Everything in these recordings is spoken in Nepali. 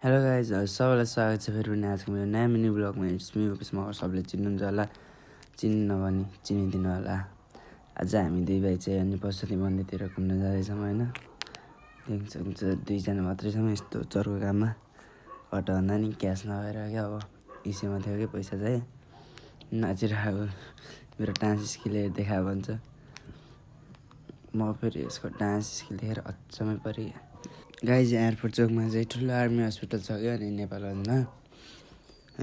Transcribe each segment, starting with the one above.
हेलो गाइज सबैलाई स्वागत छ फेरि पनि आजको मेरो नयाँ मिनी ब्लगमा इट्स मी उपेश मगर सबले चिन्नुहुन्छ होला चिन्नु नभनी चिनिदिनु होला। आज हामी दुई भाइ चाहिँ अनि पशुपति मन्दिरतिर घुम्न जाँदैछौँ होइन। देख्न सक्नुहुन्छ दुईजना मात्रै छौँ यस्तो चर्को काममा अटो भन्दा नि क्यास नभएर क्या अब इसेमा थियो कि पैसा चाहिँ नाचिरहेको मेरो डान्स स्किल देखायो भन्छ। म फेरि यसको डान्स स्किल देखेर अचम्मै परेँ। गाइज एयरपोर्ट चौकमा चाहिँ ठुलो आर्मी हस्पिटल छ क्या अनि नेपालगञ्जमा।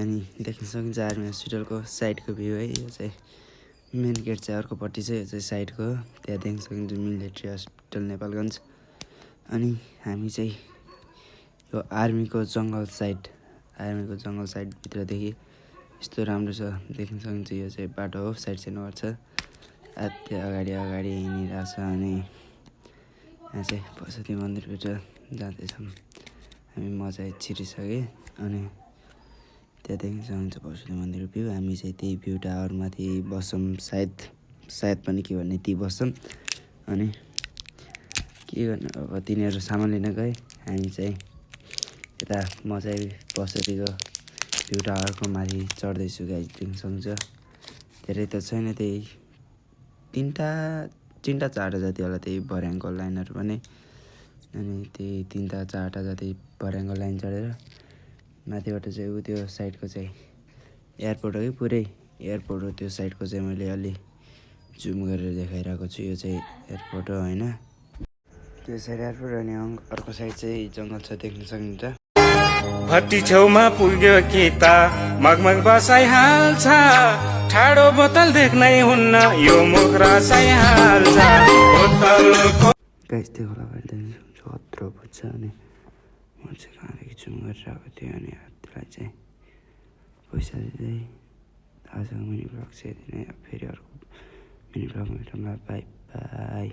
अनि देख्न सकिन्छ आर्मी हस्पिटलको साइडको भ्यू है। यो चाहिँ मेन गेट चाहिँ अर्कोपट्टि चाहिँ यो चाहिँ साइडको त्यहाँ देख्न सकिन्छ मिलिट्री हस्पिटल नेपालगञ्ज। अनि हामी चाहिँ यो आर्मीको जङ्गल साइडभित्रदेखि यस्तो राम्रो छ देख्न सकिन्छ। यो चाहिँ बाटो हो साइड गर्छ त्यो अगाडि हिँडिरहेको छ। अनि यहाँ चाहिँ पशुपति मन्दिरभित्र जाँदैछौँ हामी। म चाहिँ छिरिसकेँ अनि त्यहाँ देख्न सक्नुहुन्छ पशुपति मन्दिर भ्यू। हामी चाहिँ त्यही भ्यू टावरमाथि बस्छौँ सायद पनि के भन्ने ती बस्छौँ। अनि के गर्नु अब तिनीहरू सामान लिन गए हामी चाहिँ यता म चाहिँ पशुपतिको भ्यू टावरको माथि चढ्दैछु गाइज देख्न सक्नुहुन्छ। धेरै त छैन त्यही तिनवटा चारवटा जति होला त्यही भर्याङको लाइनहरू पनि। अनि त्यही तिनवटा चारवटा जति भर्याङको लाइन चढेर माथिबाट चाहिँ ऊ त्यो साइडको चाहिँ एयरपोर्ट हो कि पुरै एयरपोर्ट हो त्यो साइडको चाहिँ मैले अलि जुम गरेर देखाइरहेको छु। यो चाहिँ एयरपोर्ट हो होइन त्यो साइड एयरपोर्ट। अनि अर्को साइड चाहिँ जङ्गल छ देख्न सक्नुहुन्छ। भट्टी छेउमा पुग्यो कि त मगमग बसाइहाल्छ ठाडो बोतल देख्नै हुन्न यो मुख रसाइहाल्छ बोतलको गाइस त्यो होला भएर देख्न सक्नुहुन्छ अत्रो बुझ्छ। अनि म चाहिँ कहाँदेखि जुम गरिरहेको थिएँ अनि त्यसलाई चाहिँ पैसा दिँदै आजको मिनी ब्लग चाहिँ यति नै। फेरि अर्को मिनी ब्लगमा भेटौँला। Bye by.